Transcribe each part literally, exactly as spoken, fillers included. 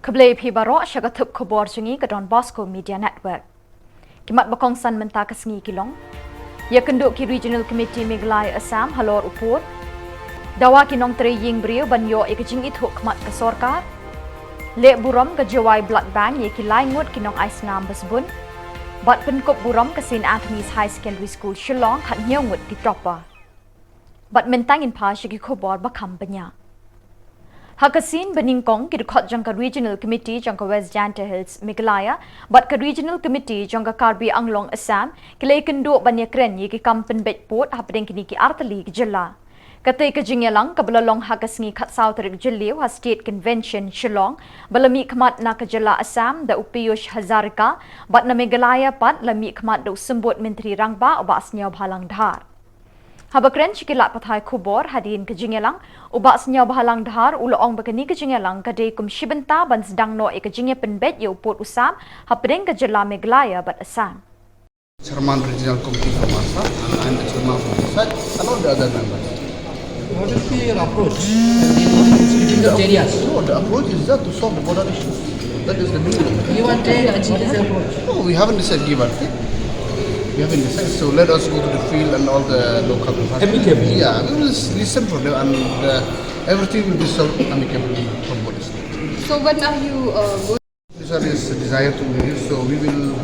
Khublei phi baroh sha ka thup khubor jong ngi ka Don Bosco Media Network. Ki mat ba kongsan mynta ka sngi ki long: Ïakynduh ki Regional Committee Meghalaya Assam halor u pud. Dawa ki nongtrei ïing briew ban ïoh ïa ka jingithuh khmat ka sorkar. Leh burom ka Jowai Blood Bank ïa ki lai ngut ki nongai snam ba sbun. Bad pynkup burom ka Saint Anthony's High Secondary School Shillong, khathynñiew ngut ki topper. Bad mynta ngin phai sha ki khubor ba kham bniah. Ha ka sien ba nyngkong, ki dkhot jong ka Regional Committee jong ka West Jaintia Hills Meghalaya bad ka Regional Committee jong ka Karbi Anglong Assam ki la ïakynduh ban ïakren ïa ki kam pynbeit pud hapdeng kine ki artylli ki jylla. Katei ka jingïalang kaba la long ha ka sngi khatsaw tarik Jylliew ha State Convention Shillong, ba la mihkhmat na ka jylla Assam da u Piyush Hazarika, bad na Meghalaya pat la mihkhmat da u Symbud Myntri Rangbah, u Bah Sniawbhalang Dhar. Haba kren sha ki lad pathai khubor hadien ka jingïalang, u Bah Sniawbhalang Dhar u la ong ba kane ka jingïalang ka dei kum shi bynta ban sdang noh ïa ka jingïapynbeit ïa u pud u sam hapdeng ka jylla Meghalaya bad Assam. Chairman Regional Committee from Assam, and I'm the chairman from this side, and all the other members. What is your approach in these areas? No, the approach is just to solve the border issues. That is the minimum. Give and take, what is the approach? No, we haven't decided give and take. We haven't decided. So let us go to the field and all the local authorities. Amicably. Yeah, we will s- listen for them, and uh, everything will be solved amicably from what is there. So when are you uh, going? This one is a desire to review, so we will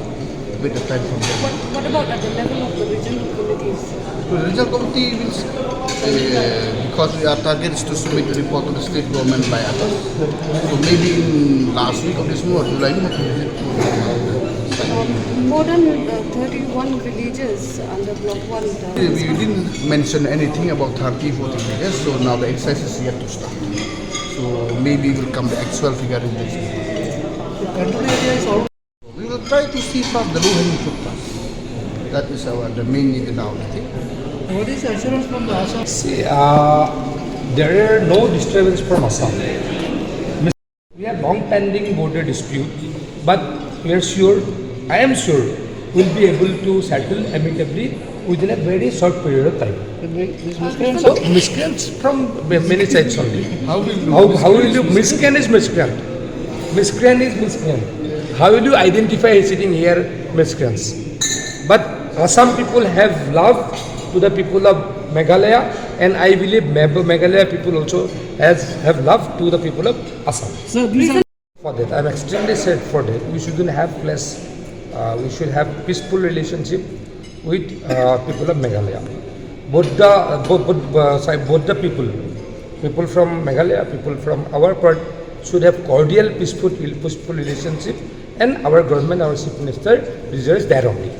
wait the time from them. What, what about at the level of the regional committees? The regional committee will, uh, because we, our target is to submit the report to the state government by August. So maybe in last week of this month, July, we have to visit to the More than uh, thirty-one villages under Block one. We didn't mention anything about thirty, forty villages, so now the exercise is yet to start. So maybe we'll come the actual figure in this. Control area is all. We will try to see first the low hanging fruit first. That is our, the main need now, I think. What is the assurance from the Assam? See, uh, there are no disturbance from Assam. We have long pending border dispute, but we are sure, I am sure, we'll be able to settle amicably within a very short period of time. This miscreants? So, miscreants from many sides only. How will you, how, how will you, miscreant is miscreant. Miscreant is miscreant. How will you identify sitting here miscreants? But Assam people have love to the people of Meghalaya, and I believe Meg- Meghalaya people also has have love to the people of Assam. Sir, these are For that, I'm extremely sad for that. We shouldn't have clash. Uh, we should have peaceful relationship with uh, people of Meghalaya. Both the uh, both, both, uh, sorry, both the people, people from Meghalaya, people from our part, should have cordial, peaceful, peaceful relationship, and our government, our chief minister, desires that only.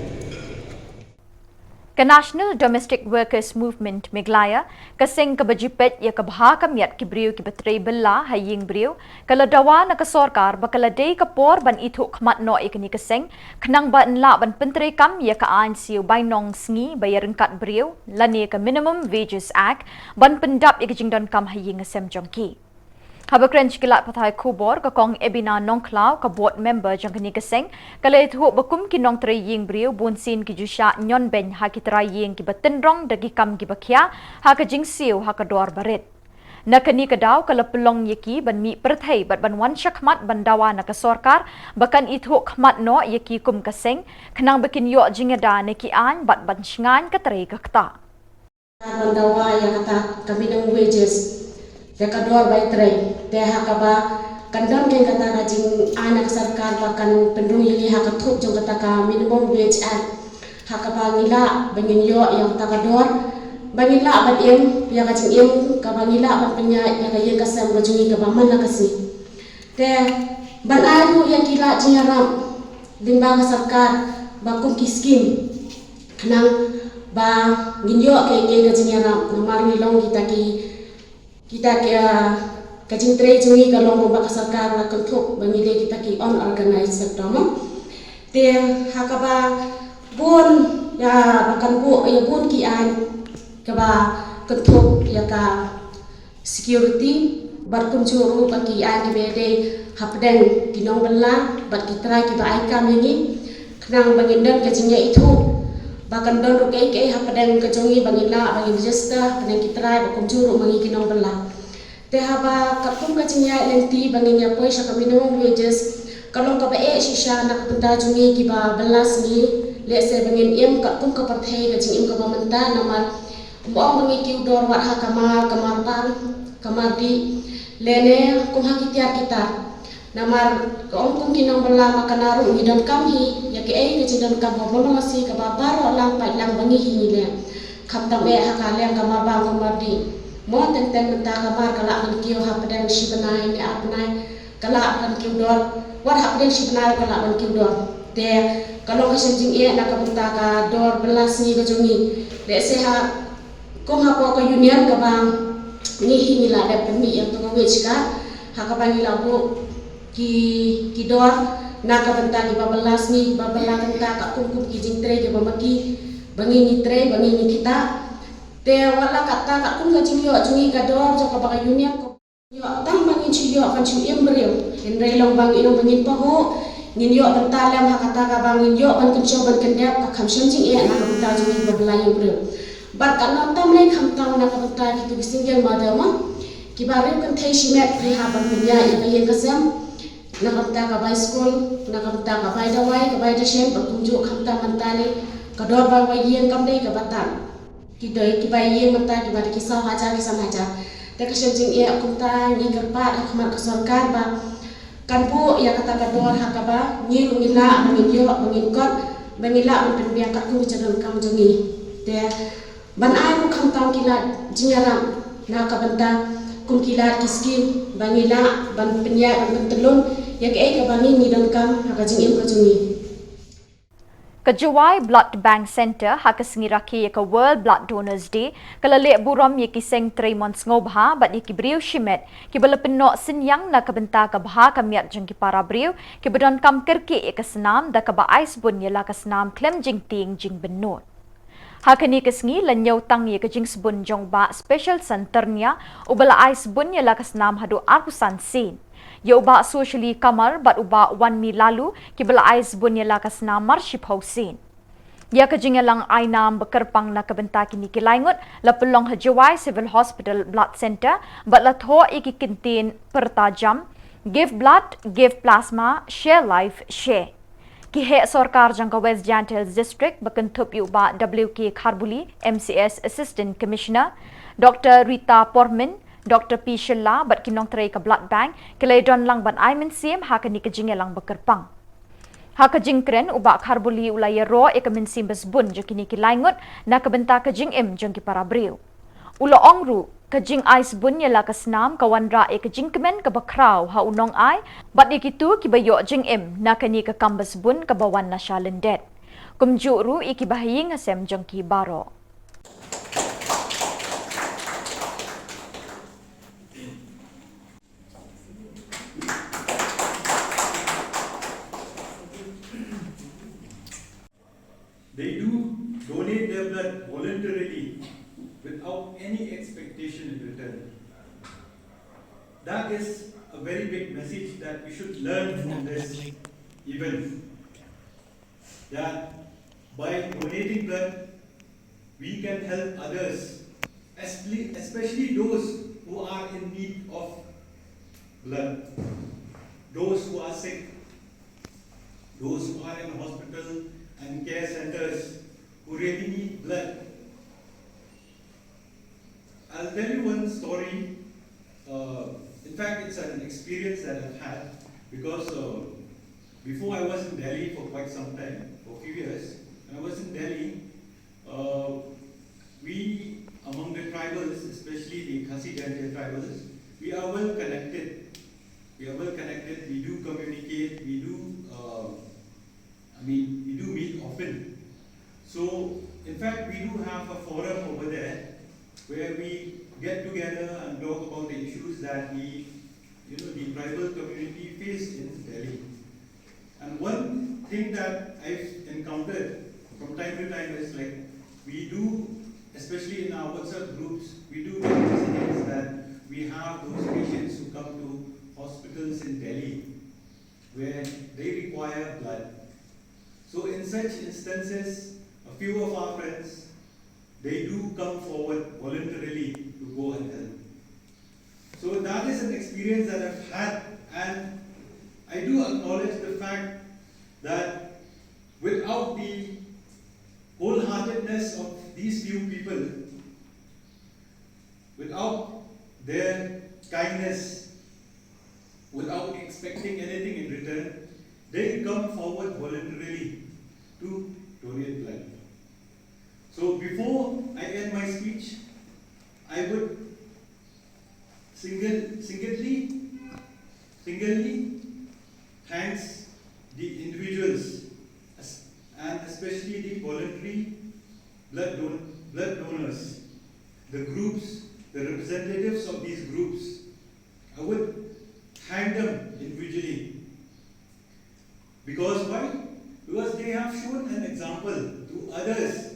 Ka National Domestic Workers Movement Meghalaya, ka seng kaba ju peit ïa ka bha ka miat ki briew kiba trei bylla ha ïing briew, ka la dawa na ka sorkar ba ka la dei ka por ban ithuh khmat noh ïa kane ka seng, khnang ba yn lah ban pyntreikam ïa ka aiñ siew bainong sngi ba ïaryngkat briew, lane ka Minimum Wages Act, ban pyndap ïa ka jingdonkam ha ïing ha sem jong ki. Haba kren sha ki lad pathai khubor, ka Kong Ebina Nongkhlaw, ka board member jong kane ka seng, ka la ïathuh ba kum ki nongtrei ïing briew, bunsien ki ju shah ñion beiñ ha ki trai ïing kiba tynrong da ki kam kiba khia ha ka jingsiew ha ka dor barit. Na kane ka daw ka la pynlong ïa ki ban mih pyrthei bad ban wan shakhmat ban dawa na ka sorkar ba kan ithuh khmat noh ïa ki kum ka seng, khnang ba kin ïoh jingïada na ki aiñ bad ban shngaiñ ka trei ka ktah. Ban dawa ïa kata ka minimum wages, ïa ka dor bai trei, te ha kaba kan don kein kata ka jingai na ka sorkar ba kan pynrung ïa ngi ha ka thup jong kata ka Minimum Wage Act, ha kaba ngi lah ba ngin ïoh ïa kata ka dor, ba ngin lah ban im ïa ka jingim, kaba ngi lah ban pynïaid ïa ka ïing ka sem ka jong ngi kaba man la ka sngi. Te ban ai ruh ïa ki lad jingïarap lyngba ka sorkar ba kum ki skim, khnang ba ngin ïoh ka, ka, ka jingïarap, namar ngi long kita ki, kita ki, ah, ka jingtrei jong ngi ka long ba ka sorkar la kynthup ba ngi dei kita ki unorganized sector mo. Te ha kaba bun ïa ba kan buh ïa bun ki aiñ kaba kynthup ïa ka security, bad kumjuh ruh ba ki aiñ kiba dei hapdeng ki nongbylla bad ki trai kiba ai kam ïa ngi, khnang ba ngin don ka jingïaithuh ba kan don ruh kaei kaei hapdeng ka jong ngi ba ngin lah ba ngin register hapdeng ki trai bad kumjuh ruh ma ngi ki nongbylla. Te haba katkum ka jingïaid lynti ba ngin ïa poi sha ka minimum wages, ka long kaba eh shisha na ka bynta jong ngi kiba bylla sngi, lehse ba ngin im katkum ka pyrthei ka jingim kaba mynta, namar ym ong ba ngi kiew dor wat ha ka mar, ka mar bang, ka mar dih, lane kum ha ki tiar ki tar. Namar ka ong kum ki nongbylla ma ka na ruh ngi donkam hi ïa kaei ka jingdonkam ba mlong lasi kaba baroh lang paid lang ba ngi hi ngi leh. Khamtam eh ha ka liang ka mar bang ka mar dih. Mo teng teng mynta ka mar ka lah ban kiew hapdeng shi bnai ne ar bnai, ka lah ban kiew dor. Wat hapdeng shi bnai ka lah ban kiew dor. Te ka long ka shem jingeh na ka bynta ka dor bylla sngi ka jong ngi. Lehse ha kum hapoh ka union kaba ngi hi ngi la dep pynmih ïa ka wage card ha kaba ngi la buh ki, ki dor na ka bynta kiba bylla sngi, kiba bylla kynta, katkum kum ki jingtrei kiba ma ki, ba ngi ngi trei, ba ngi ngi kita. Te wat la katta, katkum ka jingïoh jong ngi ka dor jong kaba ka union ka ïoh tang ba ngin shu ïoh kan shu im briew. Hynrei long ba ngi long ba ngin pahuh, ngin ïoh bynta lem ha kata kaba ngin ïoh ban kynshew ban kyndep, ka kham shem jingeh na ka bynta jong ngi ba bylla ïa u briew. Bad ka nongtam lei khamtam na ka bynta kitu ki single mother mo, kiba riew kynthei shimet ki hap ban pynïaid ïa ka ïing ka sem, na ka bynta ka bai skul, na ka bynta ka bai dawai, ka bai dashen, bad kumjuh khamtam mynta lei ka dor bai wai ïing kam dei kaba tam. Ki dei kiba ïing mynta kiba dei ki saw hajar ki san hajar. Te ka shem jingeh kumta ngi kyrpad ha khmat ka sorkar ba kan buh ïa kata ka dor ha kaba ngi ruh ngi lah ba ngin ïoh, ba ngin kot, ba ngin lah ban pynbiang katkum ka jingdonkam jong ngi. Te ban ai ruh khamtam ki lad jingïarap na ka bynta kum ki lad ki skim ba ngi lah ban pynïaid ban pyntyllun ïa kaei kaba ngi ngi donkam ha ka jingim ka jong ngi. Ka Jowai Blood Bank Centre ha ka sngi rakhe ïa ka World Blood Donors Day ka la leh burom ïa ki seng trei mon sngewbha bad ïa ki briew shimet kiba la pynnoh synñiang na ka bynta ka bha ka miat jong ki para briew kiba donkam kyrkieh ïa ka snam da kaba ai sbun ïa la ka snam khlem jingtieng jingbynnud. Ha kane ka sngi la ñiew tang ïa ka jingsbun jong u Bah Specialson Tyrnia uba la ai sbun ïa la ka snam haduh arphew san sien. Ïa u Bah Socially Kamar bad u Bah Wanmi Laloo kiba la ai sbun ïa la ka snam mar shiphew sien. Ïa ka jingïalang ai nam ba kyrpang na ka bynta kine ki lai ngut la pynlong ha Jowai Civil Hospital Blood Centre bad la thoh ïa ki kyntien pyrta jam, Give Blood, Give Plasma, Share Life, Share. Ki heh sorkar jong ka West Jaintia Hills District ba kynthup ïa u Bah W K Kharbuli, M C S Assistant Commissioner, Doctor Rita Pormin, Doctor P Shylla bad ki nongtrei ka Blood Bank ki la ïadon lang ban ai mynsiem ha kane ka jingïalang ba kyrpang. Ha ka jingkren u Bah Kharbuli u la ïaroh ïa ka mynsiem ba sbun jong kine ki lai ngut na ka bynta ka jingim jong ki para briew. U la ong ruh ka jingai sbun ïa la ka snam ka wanrah ïa ka jingkmen kaba khraw ha u nongai bad ïa kito kiba ïoh jingim na kane ka kam ba sbun kaba wan na sha lyndet. Kumjuh ruh ïa kiba ha ïing ha sem jong ki baroh. They do donate their blood voluntarily without any expectation in return. That is a very big message that we should learn from this event. That by donating blood, we can help others, especially, especially those who are in need of blood, those who are sick, those who are in hospital and care centers who really need blood. I'll tell you one story. Uh, in fact, it's an experience that I've had because uh, before I was in Delhi for quite some time, for a few years, when I was in Delhi, uh, we, among the tribals, especially the Khasi Jaintia tribals, we are well connected. We are well connected, we do communicate, we do, uh, I mean, we do meet often. So, in fact, we do have a forum over there where we get together and talk about the issues that we, you know, the tribal community face in Delhi. And one thing that I've encountered from time to time is like we do, especially in our WhatsApp groups, we do get messages that we have those patients who come to hospitals in Delhi where they require blood. So in such instances, a few of our friends, they do come forward voluntarily to go and help. So that is an experience that I've had, and I do acknowledge the fact that without the wholeheartedness of these few people, without their kindness, without expecting anything in return, they come forward voluntarily to donate blood. So before I end my speech, I would single, singly, singly thanks the individuals, es-, and especially the voluntary blood don-, blood donors, the groups, the representatives of these groups. I would thank them individually. Because why? Because they have shown an example to others.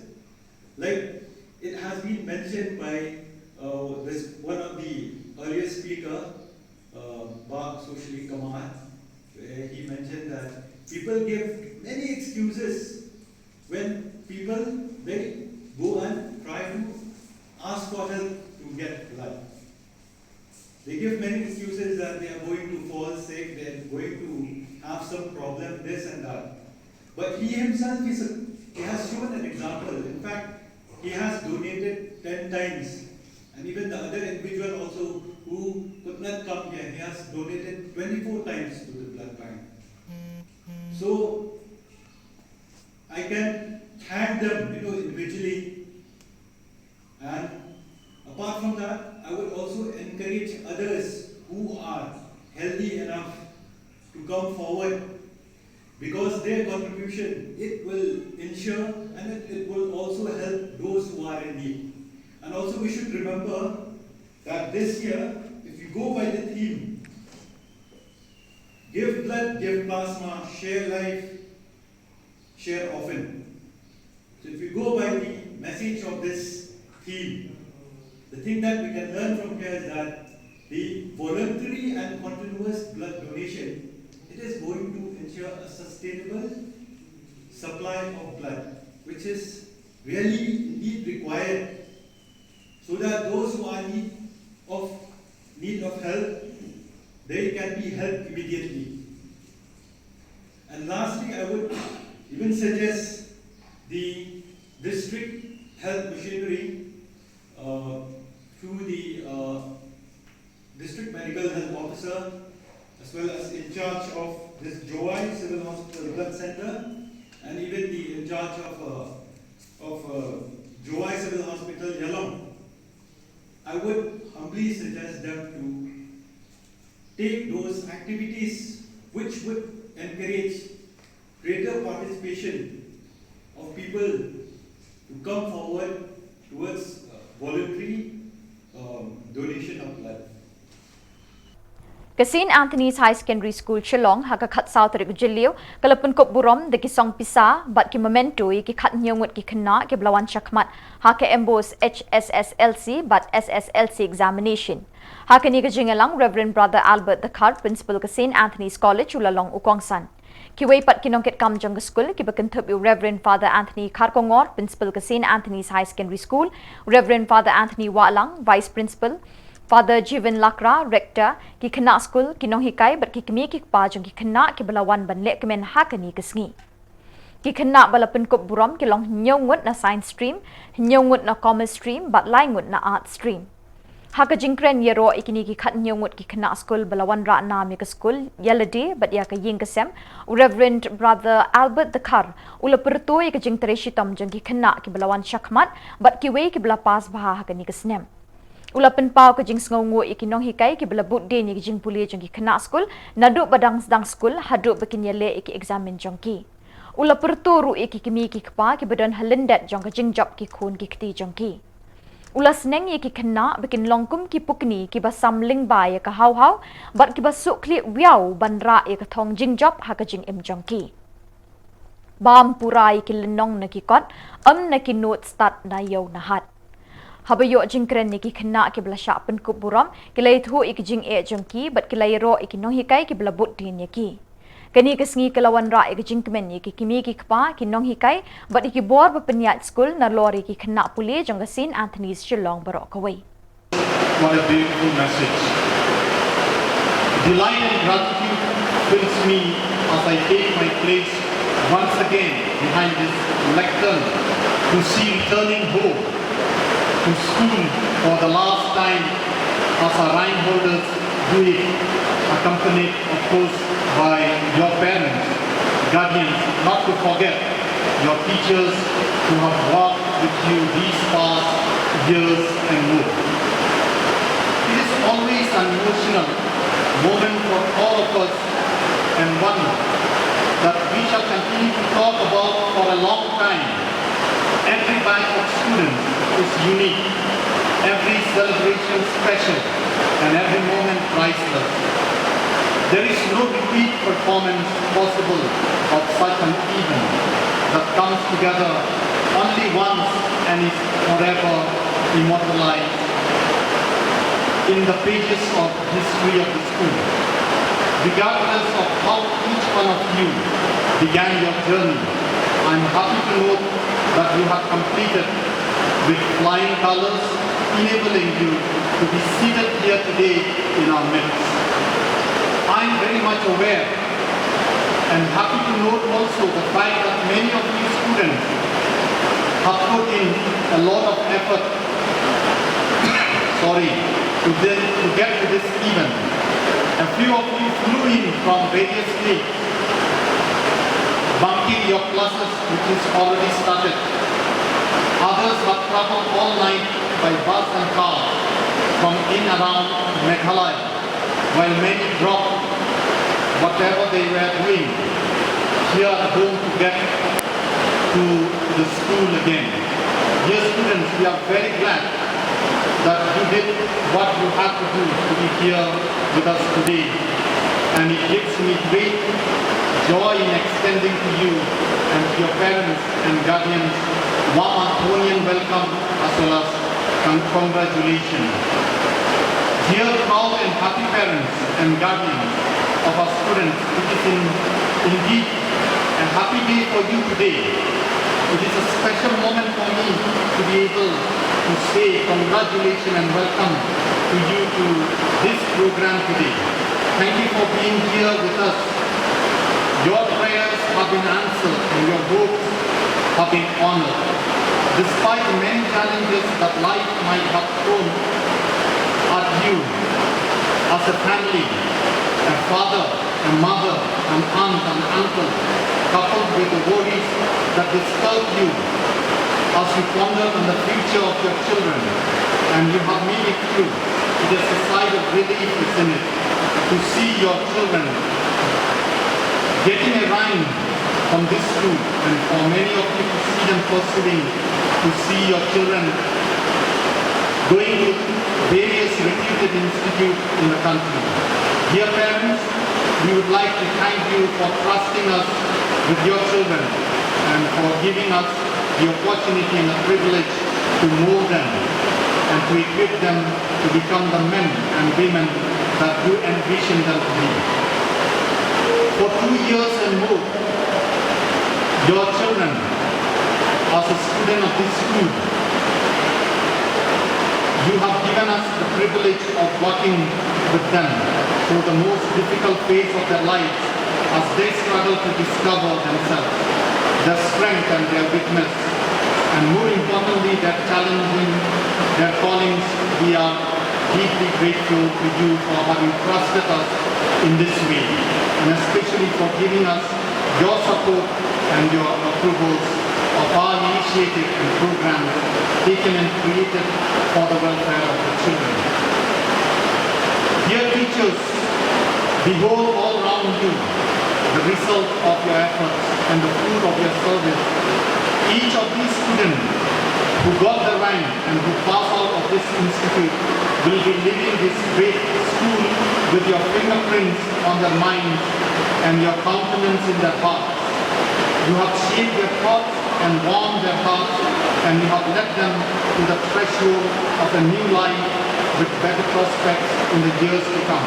Like it has been mentioned by, uh, this one of the earlier speaker, uh, Bah Socially Kamat, where he mentioned that people give many excuses when people, they go and try to ask for help to get blood. They give many excuses that they are going to fall sick, they are going to have some problem, this and that. But he himself is a, he has shown an example. In fact, he has donated ten times. And even the other individual also who could not come here, he has donated twenty-four times to the blood bank. So I can thank them, you know, individually. And apart from that, I would also encourage others who are healthy enough to come forward, because their contribution, it will ensure and it, it will also help those who are in need. And also we should remember that this year, if you go by the theme, "Give blood, give plasma, share life, share often." So if you go by the message of this theme, the thing that we can learn from here is that the voluntary and continuous blood donation, it is going to ensure a sustainable supply of blood, which is really indeed required, so that those who are need of, need of help, they can be helped immediately. And lastly, I would even suggest the district health machinery, uh, through the, uh, district medical health officer, as well as in charge of this Jowai Civil Hospital Blood Center, and even the in charge of, uh, of, uh, Jowai Civil Hospital, Ialong. I would humbly suggest them to take those activities which would encourage greater participation of people to come forward towards, uh, voluntary, um, donation of blood. Ka Saint Anthony's High Secondary School Shillong ha ka khatsaw tarik Jylliew ka la pynkup burom da ki song pisa bad ki memento ïa ki khathynñiew ngut ki khynnah kiba la wan shakhmat ha ka MBOSE HSSLC bad SSLC examination. Ha kane ka jingïalang, Reverend Brother Albert Dkhar, Principal ka Saint Anthony's College, u la long u kongsan. Kiwei pat ki nongkitkam jong ka skul kiba kynthup ïa u Reverend Father Anthony Kharkongor, Principal ka Saint Anthony's High Secondary School, Reverend Father Anthony Wahlang, Vice Principal, Father Jiven Lakra, Rector, ki khynnah skul, ki nonghikai bad ki kmie ki kpa jong ki khynnah kiba la wan ban leh kmen ha kane ka sngi. Ki khynnah ba la pynkup burom ki long hynñiew ngut na Science Stream, hynñiew ngut na Commerce Stream bad lai ngut na Arts Stream. Ha ka jingkren ïaroh ïa kine ki khathynñiew ngut ki khynnah skul ba la wanrah nam ïa ka skul, ïa lade bad ïa ka ïing ka sem, u Reverend Brother Albert Dkhar u la pyrto ïa ka jingtrei shitom jong ki khynnah kiba la wan shakhmat bad kiwei kiba la pass bha ha kane ka snem. U la pynpaw ka jingsngewnguh ïa ki nonghikai kiba la bud dien ïa ka jingpule jong ki khynnah skul naduh ba dang sdang skul haduh ba kin ïaleh ïa ki examin jong ki. U la pyrto ruh ïa ki kmie ki kpa kiba don ha lyndet jong ka jingjop ki khun ki kti jong ki. U la sneng ïa ki khynnah ba kin long kum ki pukni kiba sam lyngba ïa ka haw haw bad kiba suk khlieh wiaw ban rah ïa ka thong jingjop ha ka jingim jong ki. Bam pura ïa ki lynnong na ki kot, ym na ki note stad na ïew na hat. Haba ïoh jingkren ïa ki khynnah kiba la shah pynkup burom, ki la ïathuh ïa ki jingeh jong ki bad ki la ïaroh ïa ki nonghikai kiba la bud dien ïa ki. Kane ka sngi ka la wanrah ïa ka jingkmen ïa ki kmie ki kpa, ki nonghikai bad ïa ki bor ba pynïaid skul nalor ïa ki khynnah pule jong ka Saint Anthony's Shillong baroh kawei. What a beautiful message. Delight and gratitude fills me as I take my place once again behind this lectern to see returning home to school for the last time as our rhyme holders do it, accompanied, of course, by your parents, guardians, not to forget your teachers who have walked with you these past years and more. It is always an emotional moment for all of us and one that we shall continue to talk about for a long time. Every batch of students is unique, every celebration special, and every moment priceless. There is no repeat performance possible of such an event that comes together only once and is forever immortalized in the pages of history of the school. Regardless of how each one of you began your journey, I'm happy to note that you have completed with flying colors, enabling you to be seated here today in our midst. I'm very much aware and happy to note also the fact that many of you students have put in a lot of effort, sorry, to, this, to get to this event. A few of you flew in from various states, bunking your classes, which is already started. Others have traveled all night by bus and car from in around Meghalaya, while many dropped whatever they were doing here at home to get to the school again. Dear students, we are very glad that you did what you had to do to be here with us today, and it gives me great joy in extending to you and to your parents and guardians warm Anthonian welcome as well as con- congratulations. Dear proud and happy parents and guardians of our students, it is in, indeed a happy day for you today. It is a special moment for me to be able to say congratulations and welcome to you to this program today. Thank you for being here with us. Your prayers have been answered and your hopes have been honored. Despite the many challenges that life might have thrown at you as a family, a father, a mother, an aunt, an uncle, coupled with the worries that disturb you as you ponder on the future of your children, and you have made it through, it is a sigh of relief, isn't it, to see your children getting a rhyme from this school, and for many of you to see them pursuing, to see your children going to various reputed institutes in the country. Dear parents, we would like to thank you for trusting us with your children and for giving us the opportunity and the privilege to mold them and to equip them to become the men and women that you envision them to be. For two years and more, your children, as a student of this school, you have given us the privilege of working with them through the most difficult phase of their lives as they struggle to discover themselves, their strength and their weakness, and more importantly, their challenging their callings. We are deeply grateful to you for having trusted us in this way, and especially for giving us your support and your approvals of our initiative and programs taken and created for the welfare of the children. Dear teachers, behold all round you the result of your efforts and the fruit of your service. Each of these students who got the rank and who pass out of this institute will be leaving this great school with your fingerprints on their minds and your countenance in their hearts. You have shaped their thoughts and warmed their hearts, and you have led them to the threshold of a new life with better prospects in the years to come.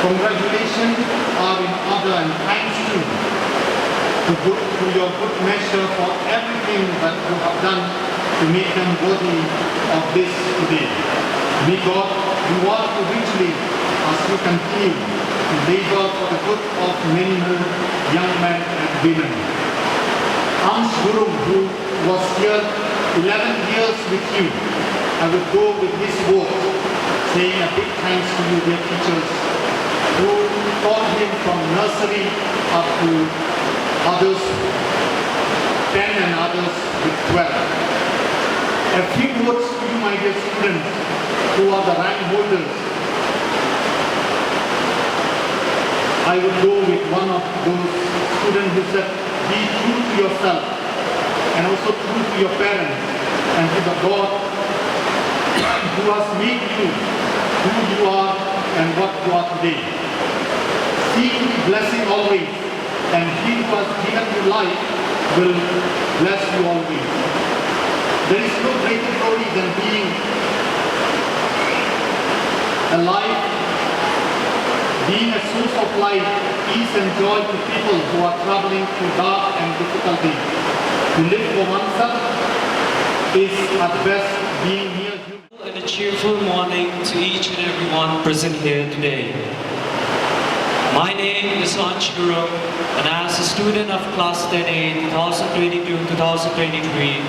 Congratulations are in order, and thanks to the good, to your good measure for everything that you have done to make them worthy of this today. May God reward you richly as you continue to labor for the good of many more young men and women. Amsh Gurung, who was here eleven years with you, I would go with his vote, saying a big thanks to you, dear teachers, who taught him from nursery up to others ten and others with twelve. A few words to you, my dear students, who are the rank holders. I would go with one of those students who said, "Be true to yourself and also true to your parents and to the God who has made you who you are and what you are today. Seek to be blessing always, and he who has given you life will bless you always." There is no greater glory than being alive, being a source of light, peace and joy to people who are traveling through dark and difficult days. To live for oneself is at best being near human. And a cheerful morning to each and everyone present here today. My name is Ansh Gurung, and as a student of Class ten A twenty twenty-two twenty twenty-three,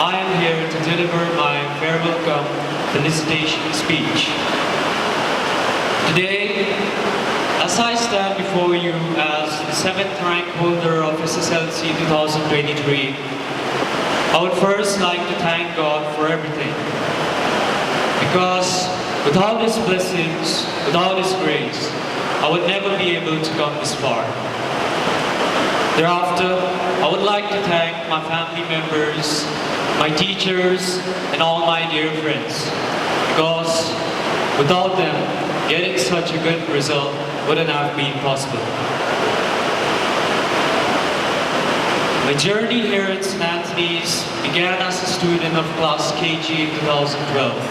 I am here to deliver my farewell cum felicitation speech. Today, as I stand before you as the seventh rank holder of S S L C twenty twenty-three, I would first like to thank God for everything. Because without His blessings, without His grace, I would never be able to come this far. Thereafter, I would like to thank my family members, my teachers, and all my dear friends. Because without them, getting such a good result wouldn't have been possible. My journey here at Saint Anthony's began as a student of class K G in two thousand twelve,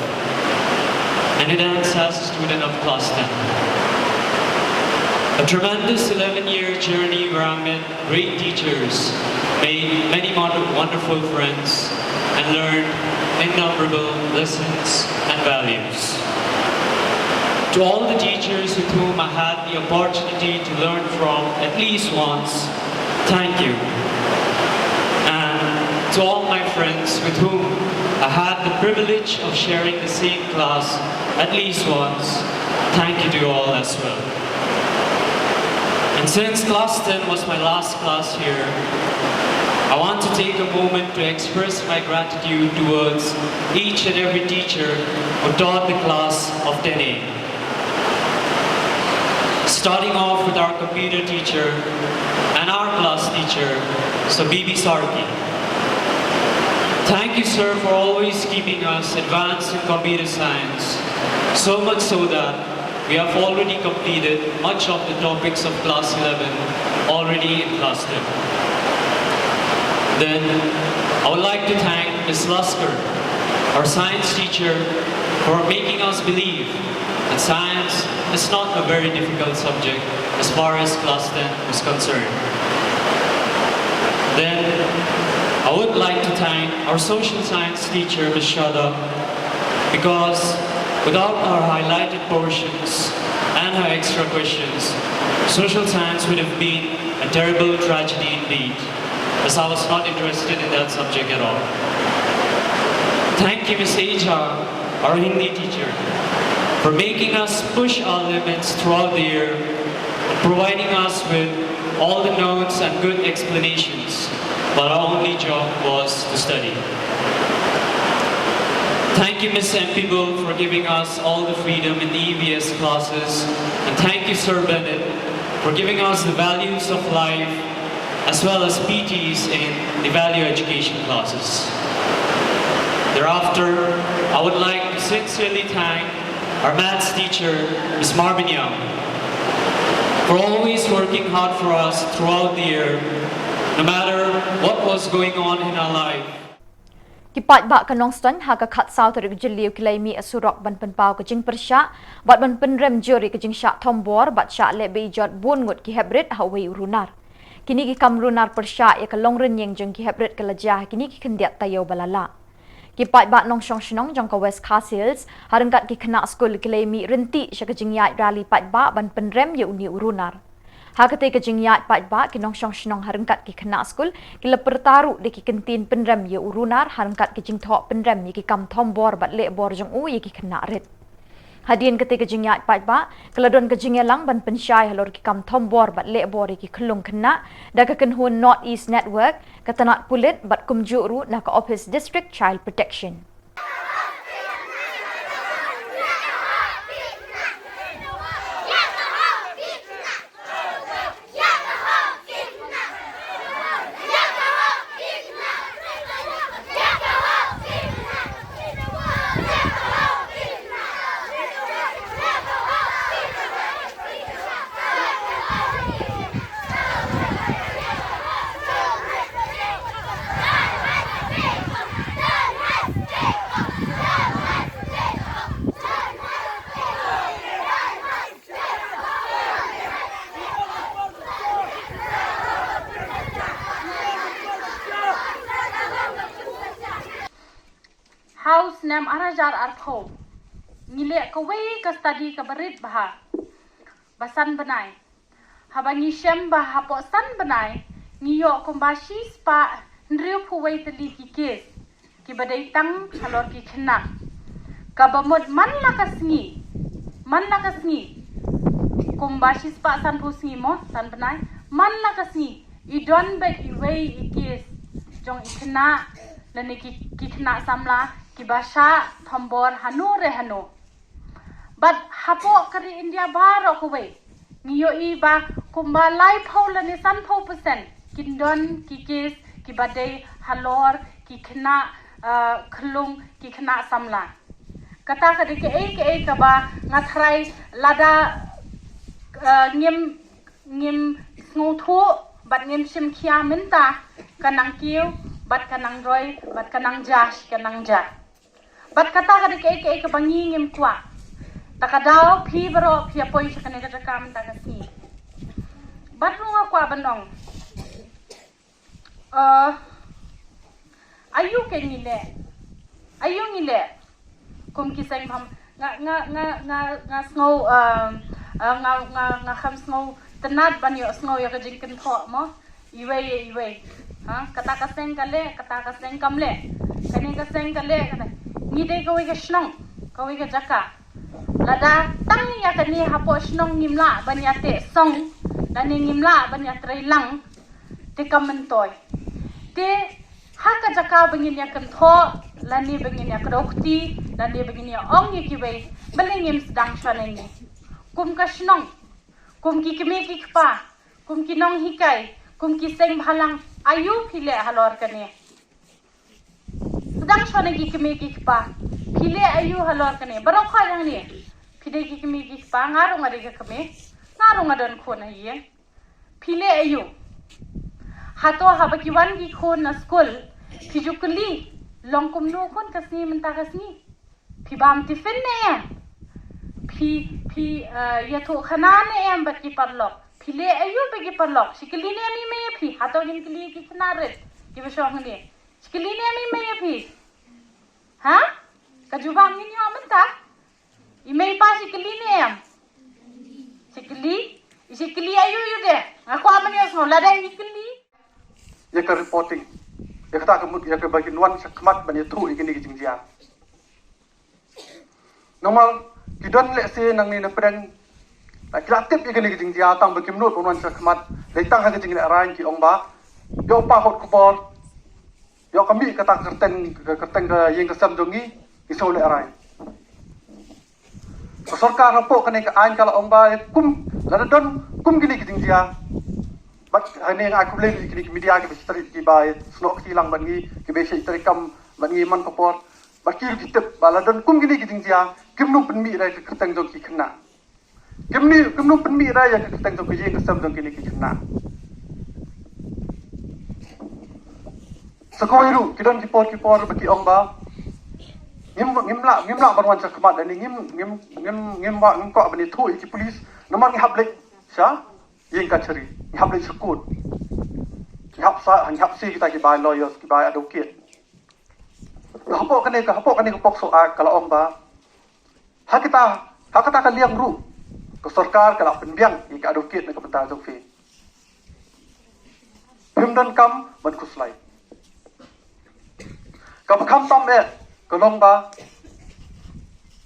and it ends as a student of class ten. A tremendous eleven-year journey where I met great teachers, made many mon- wonderful friends, and learned innumerable lessons and values. To all the teachers with whom I had the opportunity to learn from at least once, thank you. And to all my friends with whom I had the privilege of sharing the same class at least once, thank you to you all as well. And since class ten was my last class here, I want to take a moment to express my gratitude towards each and every teacher who taught the class of ten A. Starting off with our computer teacher and our class teacher, Sir B B Sarki. Thank you, sir, for always keeping us advanced in computer science, so much so that we have already completed much of the topics of class eleven already in class ten. Then, I would like to thank Miss Laskar, our science teacher, for making us believe that science is not a very difficult subject as far as class ten is concerned. Then, I would like to thank our social science teacher, Miss Shraddha, because without her highlighted portions and her extra questions, social science would have been a terrible tragedy indeed, as I was not interested in that subject at all. Thank you, Miss Aja, our Hindi teacher, for making us push our limits throughout the year and providing us with all the notes and good explanations, while our only job was to study. Thank you, Miss M P Bull, for giving us all the freedom in the E V S classes, and thank you, Sir Bennett, for giving us the values of life as well as P Ts in the value education classes. Thereafter, I would like to sincerely thank our maths teacher, Miss Marvin Young, for always working hard for us throughout the year, no matter what was going on in our life. Ki paidbah ka Nongstoiñ ha ka khatsaw tarik Jylliew ki la mih surok ban pynpaw ka jingpyrshah bad ban pynrem jur ïa ka jingshah thombor bad shah leh be-ijot bun ngut ki heprit ha uwei u runar. Kine ki kam runar pyrshah ïa ka longrynïeng jong ki heprit ka la jia ha kine ki khyndiat taïew ba la lah. Ki paidbah nongshong shnong jong ka West Khasi Hills ha ryngkat ki khynnah skul ki la mih rynti sha ka jingïaid rally paidbah ban pynrem ïa une u runar. Ha katei ka jingïaid paidbah ki nongshong shnong ha ryngkat ki khynnah skul ki la pyrta ruh da ki kyntien pynrem ïa u runar ha ryngkat ki jingthoh pynrem ïa ki kam thombor bad lehbor jong u ïa ki khynnah rit. Hadien katei ka jingïaid paidbah ka la don ka jingïalang ban pynshai halor ki kam thombor bad lehbor ïa ki khyllung khynnah da ka kynhun North East Network, ka tnat pulit bad kumjuh ruh na ka ophis District Child Protection. Ha u snem ar hajar arphew ngi leh kawei ka study kaba rit bha, ba san bnai. Haba ngi shem ba hapoh san bnai ngi ïoh kumba shispah hynriewphew wei tylli ki case kiba dei tang halor ki khynnah. Kaba mut man la ka sngi, man la ka sngi, kumba shispah sanphew sngi mo, san bnai, man la ka sngi i don bad iwei i case jong i khynnah lane ki, ki khynnah samla kiba shah thombor hano re hano. Bad hapoh ka ri India baroh kawei ngi ïohi ba kumba laiphew lane sanphew percent kin don ki case kiba dei halor ki khynnah, ah, khyllung, ki khynnah samla. Kata ka dei kaei kaei kaba nga tharai lada, ah, ngim, ngim sngewthuh bad ngim shim khia mynta, ka nang kiew bad ka nang roi bad ka nang ja, ka nang ja. Bad kata ka dei kaei kaei kaba ngi ngim kwah. Ta ka daw phi baroh phi ïa poi sha kane ka jaka mynta ka sngi. Bad ruh nga kwah ban ong, eh, aïu ke ngi leh, aïu ngi leh kum ki seng bham. Nga, nga, nga, nga, nga sngew, eh, eh, nga, nga, nga kham sngew tynnat ban ïohsngew ïa ka jingkynthoh mo. Iwei, iwei. Ha, kata ka seng ka leh, kata ka seng kam leh. Kane ka seng ka leh, kane. Ngi dei kawei ka shnong, kawei ka jaka. Lada tang ïa kane hapoh shnong ngim lah ban ïa teh song, lane ngim lah ban ïa trei lang, te kam myntoi. Te ha ka jaka ba ngin ïa kynthoh, lane ba ngin ïa kdew kti, lane ba ngin ïa ong ïa kiwei, balei ngim sdang shwa na ngi kum ka shnong, kum ki kmie ki kpa, kum ki nonghikai, kum ki seng bhalang, aïu phi leh halor kane? Sdang shwa na ki kmie ki kpa, phi leh aïu halor kane? Baroh khoit hangne phi dei ki kmie ki kpa, nga ruh nga dei ka kmie, nga ruh nga don khun ha ïing. Phi leh aïu? Hato haba ki wan ki khun na skul phi ju kylli, long kumno khun ka sngi mynta ka sngi? Phi bam tiffin ne em? Phi, phi, eh, ïathuh khana ne em bad ki paralok? Phi leh aïu bad ki paralok? Shi kylli ne em i mei ïa phi? Hato ngin kylli ki khynnah rit kiba shong hangne, shi kylli ne em i mei ïa phi? Ha? Ka jubab ngin ïoh mynta. I mei i pa shi kylli ne em? Shi kylli. I shi kylli aïu aïu de? Nga kwah ban ïohsngew lada i kylli. Ïa ka reporting, ïa kata ka mut, ïa kaba kin wan shakhmat ban ïathuh ïa kine ki jingjia. Namar ki don lehse nangne na pdeng, ki la tip ïa kine ki jingjia tang ba kim nud ban wan shakhmat. Dei tang ha ka jinglehrain ki ong ba ïoh pa hot khubor, ïoh ka mih kata ka kyrteng, ka kyrteng ka ïing ka sem jong ngi, ngi shu lehrain. Ka sorkar hapoh kane ka aiñ ka la ong ba kum lada don kum kine ki jingjia, bad hangne nga ai khublei ïa kine ki media kiba shait trei, kiba snoh kti lang bad ngi, kiba shait trei kam bad ngi man ka por. Bad ki ruh ki tip ba lada don kum kine ki jingjia, kim nym pynmih re ka kyrteng jong ki khynnah. Kim nym, kim nym pynmih re ïa ka kyrteng jong ka ïing ka sem jong kine ki khynnah. Sa kawei ruh ki don ki por ki por ba ki ong ba ngim, ngim lah, ngim lah ban wan shakhmat, lane ngim, ngim, ngim, ngim ba, ngim kwah ban ïathuh ïa ki police namar ngi hap leit sha ïing kachari, ngi hap leit sha court, ngi hap sa, ngi hap sie kita ki bai lawyers, ki bai advocate. Ka hapoh kane, ka hapoh kane ka POCSO Act ka la ong ba ha kita, ha kata ka liang ruh ka sorkar ka la pynbiang ïa ka advocate na ka bynta jong phi. Phim donkam ban khuslai. Kaba khamtam eh ka long ba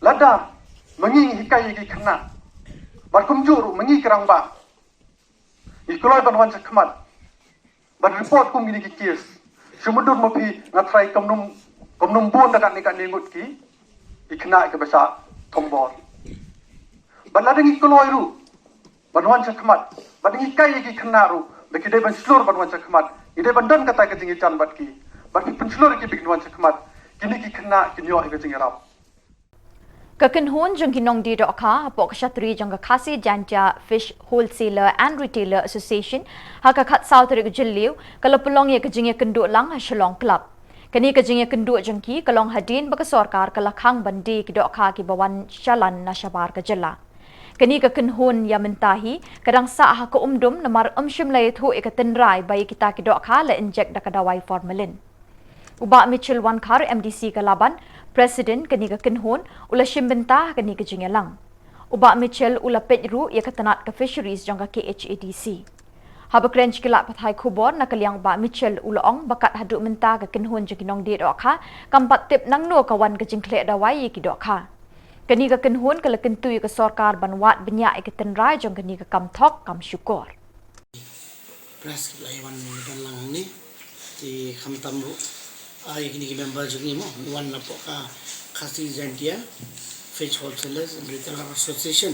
lada ma ngi ngi hikai ïa ki khynnah bad kumjuh ruh ma ngi ki rangbah ngi kloi ban wan shakhmat ban report kum kine ki case. Shu mutdur ma phi, nga tharai kumno, kumno bun da katne katne ngut ki, ki khynnah kiba shah thombor. Bad lada ngi kloi ruh ban wan shakhmat, bad ngi hikai ïa ki khynnah ruh ba ki dei ban shlur ban wan shakhmat, ngi dei ban don kata ka jingïajan bad ki, bad ki pynshlur ïa ki ba kin wan shakhmat, kine ki khynnah kin ïoh ïa ka jingïarap. Ka kynhun jong ki nongdie dohkha hapoh ka shatri jong ka Khasi Jaintia Fish Wholesaler and Retailer Association, ha ka khatsaw tarik Jylliew, ka la pynlong ïa ka jingïakynduh lang ha Shillong Club. Kane ka jingïakynduh jong ki ka long hadien ba ka sorkar ka la khang ban die ki dohkha kiba wan shalan na shabar ka jylla. Kane ka kynhun ïa mynta hi ka dang sah ha ka umdum namar ym shym la ïathuh ïa ka tynrai ba ïa kita ki dohkha la inject da ka dawai formalin. U Bah Mitchell Wankhar, M D C ka Laban, President kane ka kynhun, u la shim bynta ha kane ka jingïalang. U Bah Mitchell u la peit ruh ïa ka tnat ka Fisheries jong ka K H A D C. Haba kren sha ki lad pathai khubor na ka liang u Bah Mitchell u la ong ba kat haduh mynta ka kynhun jong ki nongdie dohkha kam pat tip nangno ka wan ka jingkhleh dawai ïa ki dohkha. Kane ka kynhun ka la kyntu ïa ka sorkar ban wad bniah ïa ka tynrai jong kane ka kam thok kam shukor. Press ki la ïa wan ban lang hangne. Te khamtam ruh, ah, ïa kine ki member jong ngi mo, wan napoh ka Khasi Jaintia Fish Wholesalers and Retailer Association.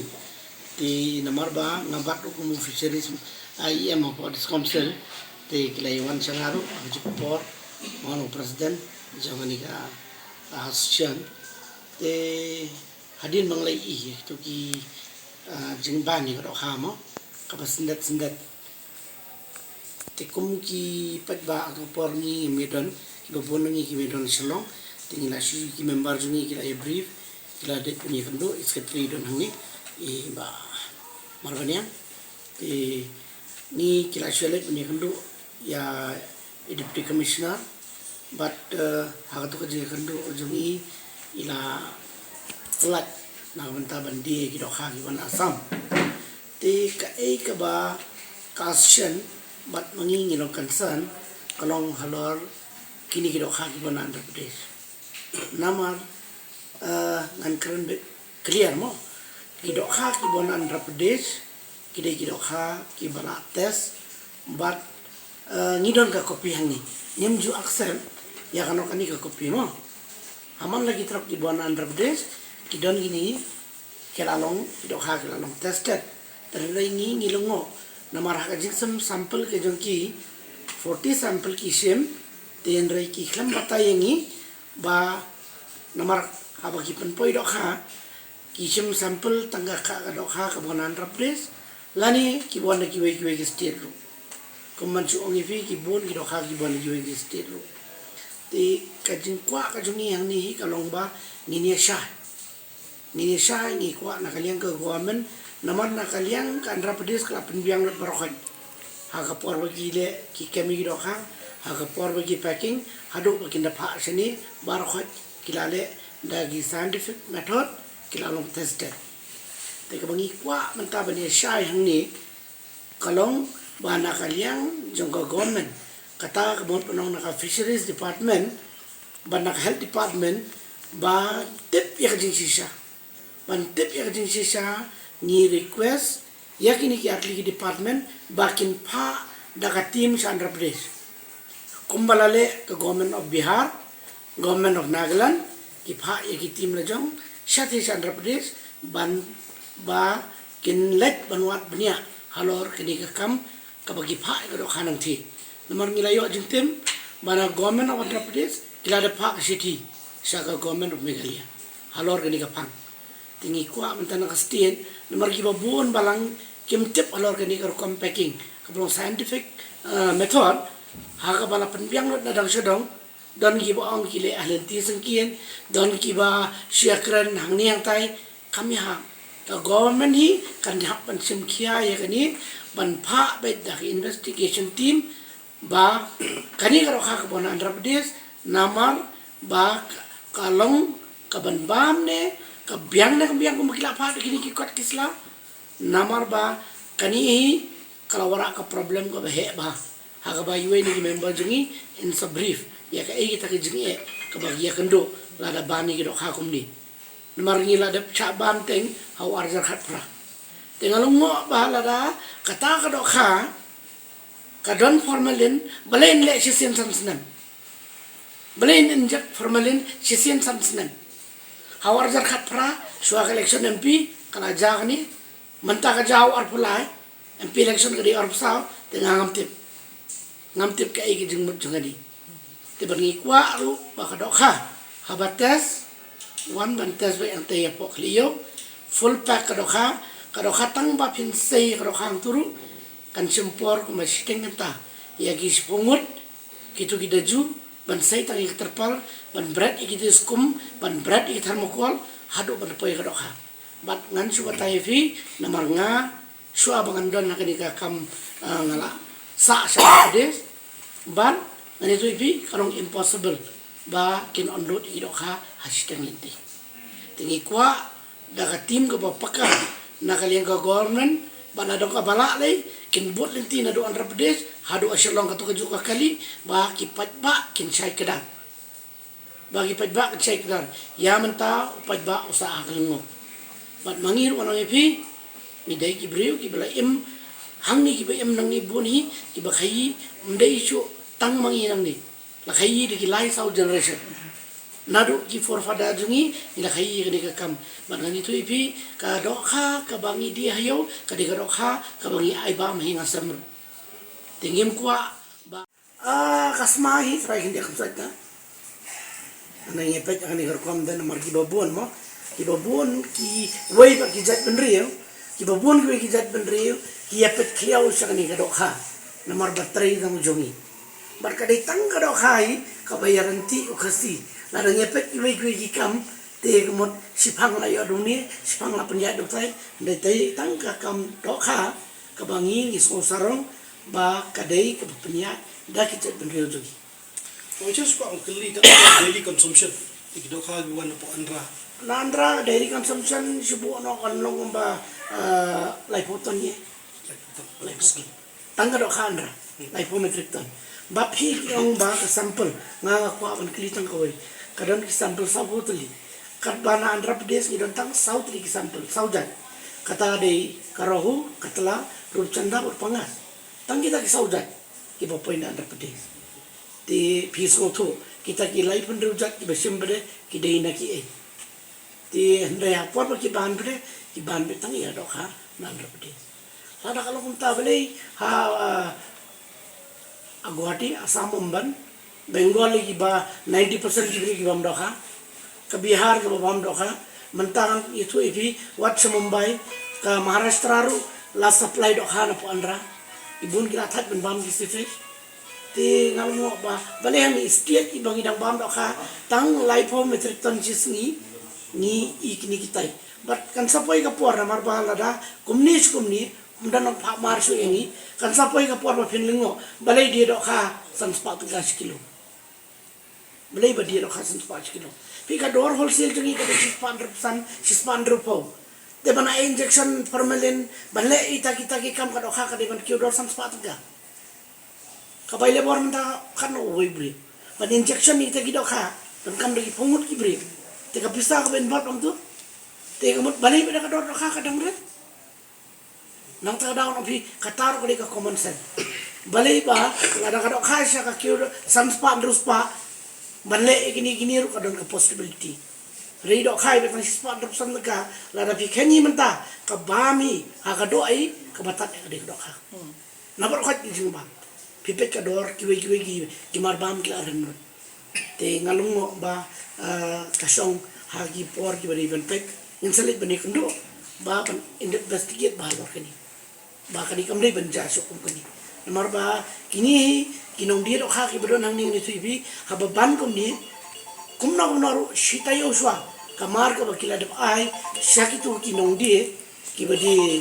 Te namar ba nga bat ruh kum u Fisheries, ah, E M hapoh District Council. Te ki la ïa wan sha nga ruh ha ka juh ka por, nga wan u President jong kane ka, ah, association. Te hadien ba nga la ïohi ïa kito ki, ah, jingban ïa ka dohkha mo, kaba syndet syndet. Te kum ki paidbah ha ka por ngi ngim don, kiba bun na ngi kim don Shillong. Te ngi la shu, ki member jong ngi ki la ïa brief, ki la dep ban ïakynduh, i secretary don hangne, i Bah Marbaniang. Te ngi ki la shu leit ban ïakynduh ïa i Deputy Commissioner. Bad, eh, ha kato ka jingïakynduh jong i, i la pyllait na ka bynta ban die ki dohkha kiba na Assam. Te kaei kaba ka association bad ma ngi ngi long concern ka long halor kine ki dohkha kiba na Andhra Pradesh. Namar, eh, ngan kren beit clear mo. Ki dohkha kiba na Andhra Pradesh ki dei ki dohkha kiba la test bad, eh, ngi don ka copy hangne. Ngim ju accept ïa kano kane ka copy mo. Ha man la ki trok kiba na Andhra Pradesh ki don kine ki la long, ki dohkha ki la long tested. Te hynrei ngi ngi lyngngoh namar ha ka jingshem sample ka jong ki, forty sample ki shim. Te hynrei ki khlem batai ïa ngi ba namar haba ki pynpoi dohkha ki shim sample tang ka, ka dohkha kaba na Andhra Pradesh lane kiba na kiwei kiwei ki state ruh. Kum ban shu ong ïa phi, ki bun ki dohkha kiba na kiwei ki state ruh. Te ka jingkwah ka jong ngi hangne hi ka long ba ngin ïa shai. Ngin ïa shai, ngi kwah na ka liang ka government, namar na ka liang ka Andhra Pradesh ka la pynbiang lut baroh khoit. Ha ka por ba ki leh, ki kem ïa ki dohkha, ha ka por ba ki packing, haduh ba kin da phah shane, baroh khoit ki la leh da ki scientific method, ki la long tested. Te kaba ngi kwah mynta ban ïa shai hangne, ka long ba na ka liang jong ka government, kata ka mut ba nong na ka Fisheries Department bad na ka Health Department, ban tip ïa ka jingshisha. Ban tip ïa ka jingshisha, ngi request ïa kine ki artylli ki department ba kin phah da ka team sha Andhra Pradesh. Kumba la leh ka Government of Bihar, Government of Nagaland, ki phah ïa ki team la jong shathie sha Andhra Pradesh, ban ba kin leit ban wad bniah halor kane ka kam kaba ki phah ïa ka dohkha nangthie. Namar ngi la ïoh jingtim ba na Government of Andhra Pradesh ki la da phah ka shithi sha ka Government of Meghalaya halor kane ka phang. Te ngi kwah mynta na ka state, namar kiba bun balang kim tip halor kane ka rukom packing kaba long scientific, eh, method, ha kaba la pynbiang lut na dang sha dang. Don kiba ong ki leh ha lynti syngkien, don kiba shu ïakren hangne hangtai. Kam ïahap. Ka government hi kan hap ban shim khia ïa kane, ban phah beit da ka investigation team ba kane ka dohkha kaba na Andhra Pradesh, namar Ba ka, ka long ka ban bam ne ka biang ne ka biang kumba ki la phah da kine ki kot ki sla. Namar ba kane hi ka la wanrah ka problem kaba heh bha ha kaba iwei na ki member jong ngi in sa brief ïa kaei kita ki jingeh kaba ki ïakynduh lada ban ïa ki dohkha kumne. Namar ngi la dep shah ban teng ha u ar hajar khatphra. Te nga long ngoh ba lada kata ka dohkha ka don formalin, balei in leh shisien san snem? Balei in inject formalin shisien san snem? Ha u ar hajar khatphra, shuwa ka election M P ka la jia kane. Mynta ka jia u arphew lai, M P election ka dei arphew saw, te nga ngam tip. Ngam tip kaei ka jingmut jong kane. Te bad ngi kwah ruh ba ka dohkha haba test, wan ban test beit hangtei hapoh khlieh ïew, full pack ka dohkha. Ka dohkha tang ba phin sei ka dohkha hangto ruh kan shim por kumba shiteng kynta ïa ki shiphew ngut, kito ki daju, ban sei tang ïa ka terpal, ban bret ïa kito ki skum, ban bret ïa ki thermocol, haduh ban poi ka dohkha. Bad ngan shu batai ïa phi, namar nga shuwa ba ngan don ha kane ka kam, ah, nga la sah sha Madhya Pradesh. Bad ngan ïathuh ïa phi, ka long impossible ba kin unload ïa ki dohkha ha shiteng lynti. Te ngi kwah da ka team kaba paka na ka liang ka government, bad lada ka ba lah lei, kin bud lynti naduh Andhra Pradesh haduh ha Shillong, kato kajuh ka kali, ba ki paidbah kin shai kdar. Ba ki paidbah kin shai kdar. Ïa mynta u paidbah u sah ha ka lyngngoh. Bad ma ngi ruh ngan ong ïa phi, ngi dei ki briew kiba la im hangne, kiba im nangne bun hi, kiba khaii, ym dei shuh tang ma ngi nangne. La khaii da ki lai saw generation. Naduh ki forefather jong ngi, ngi la khaii kane ka kam. Bad ngan ïathuh ïa phi, ka dohkha kaba ngi die ha ïew ka dei ka dohkha kaba ngi ai bam ha ïing ha sem ruh. Te ngim kwah ba, ah, ka sma hi trai kyndiah kumsait na. Ngi peit kane ka rukom da namar kiba bun mo, kiba bun kiwei pat ki jaitbynriew, kiba bun kiwei ki jaitbynriew ki ïa peit khlieh sha kane ka dohkha namar ba trei tang jong ngi. Bad ka dei tang ka dohkha hi kaba ïaryntih u Khasi. Lada ngi ïa peit kiwei kiwei ki kam, te ka mut shiphang la ïoh da une, shiphang la pynïaid da utai. Hynrei tang ka kam dohkha kaba ngi ngi sngew sarong ba ka dei kaba pynïaid da ki jaitbynriew jong ngi. Ong, just kwah ong kylli tang daily consumption. Ki dohkha ki wan hapoh Andhra. Na Andhra daily consumption shu buh noh kan long kumba, eh, laiphew ton ïa. Laiphew ton. Laiphew ton. Tang ka dohkha Andhra. Hmm. Laiphew metric ton. Ba phi ki ong ba ka sample. Nga nga kwah ban kylli tang kawei. Ka don ki sample sawphew tylli. Katba na Andhra Pradesh ngi don tang saw tylli ki sample, saw jait. Kata dei ka Rohu, Katla, Rupchanda bad Pangas. Tang kita ki saw jait kiba poi na Andhra Pradesh. Te phi sngewthuh, kita ki laiphew hynriew jait kiba shim pat de ki dei na kiei? Te hynrei ha por ba ki ban pat de, ki ban beit tang ïa dohkha na Andhra Pradesh. Lada ka long kumta balei ha, ah, ha Guwahati, Assam, ym ban, Bengal kiba ninety percent ki briew ki bam dohkha, ka Bihar kiba bam dohkha, mynta ngan ïathuh ïa phi wat sha Mumbai, ka Maharashtra ruh la supply dohkha napoh Andhra. Ki bun ki la thait ban bam ki sewage. Te nga long ngoh ba balei ha ngi state kiba ngi dang bam dohkha tang laiphew metric ton shi sngi, ngi i kine kitai. Bad kan sa poi ka por namar ba lada kumne shi kumne, ym don nongphah mar shuh ïa ngi, kan sa poi ka por ba phin lyngngoh, balei die dohkha san spah tyngka shi kilo? Balei ba die dohkha san spah shi kilo? Phi, ka dor wholesale jong ngi ka dei shi spah hynriewphew san, shi spah hynriewphew. Te ban ai injection formalin, ban leh ita kita ki kam ka dohkha ka dei ban kiew dor san spah tyngka. Ka bai labour mynta katno uwei u briew ban injection ita ki dohkha, donkam da ki phew ngut ki briew. Te ka pisa kaba involve hangto. Te ka mut balei ba da ka dor dohkha ka dang rit. Nangta ka daw na phi, kata ruh ka dei ka common sense. Balei ba lada ka dohkha sha ka kiew san spah hynriew spah, ban leh ïa kine kine ruh ka don ka possibility. Hynrei dohkha ïa ba tang shi spah hynriewphew san tyngka, lada phi khein hi mynta, ka bam hi ha ka doh ei, kaba tad ka dei ka dohkha. Hmm. Namar ka dei ka jingbam. Phi peit ka dor kiwei kiwei ki, ki marbam ki la rem lut. Te nga long ngoh ba, ah, ka shong ha ki por kiba dei ban peit, ngin sa leit ban ïakynduh ba ban investigate bha halor kane. Ba kane kam dei ban jia shuh kum kane. Namar ba kine hi ki nongdie dohkha kiba don hangne, ngan ïathuh ïa phi, haba ban kumne, kumno kumno ruh shi taïew shuwa ka mar kaba ki la dep ai sha kito ki nongdie kiba die,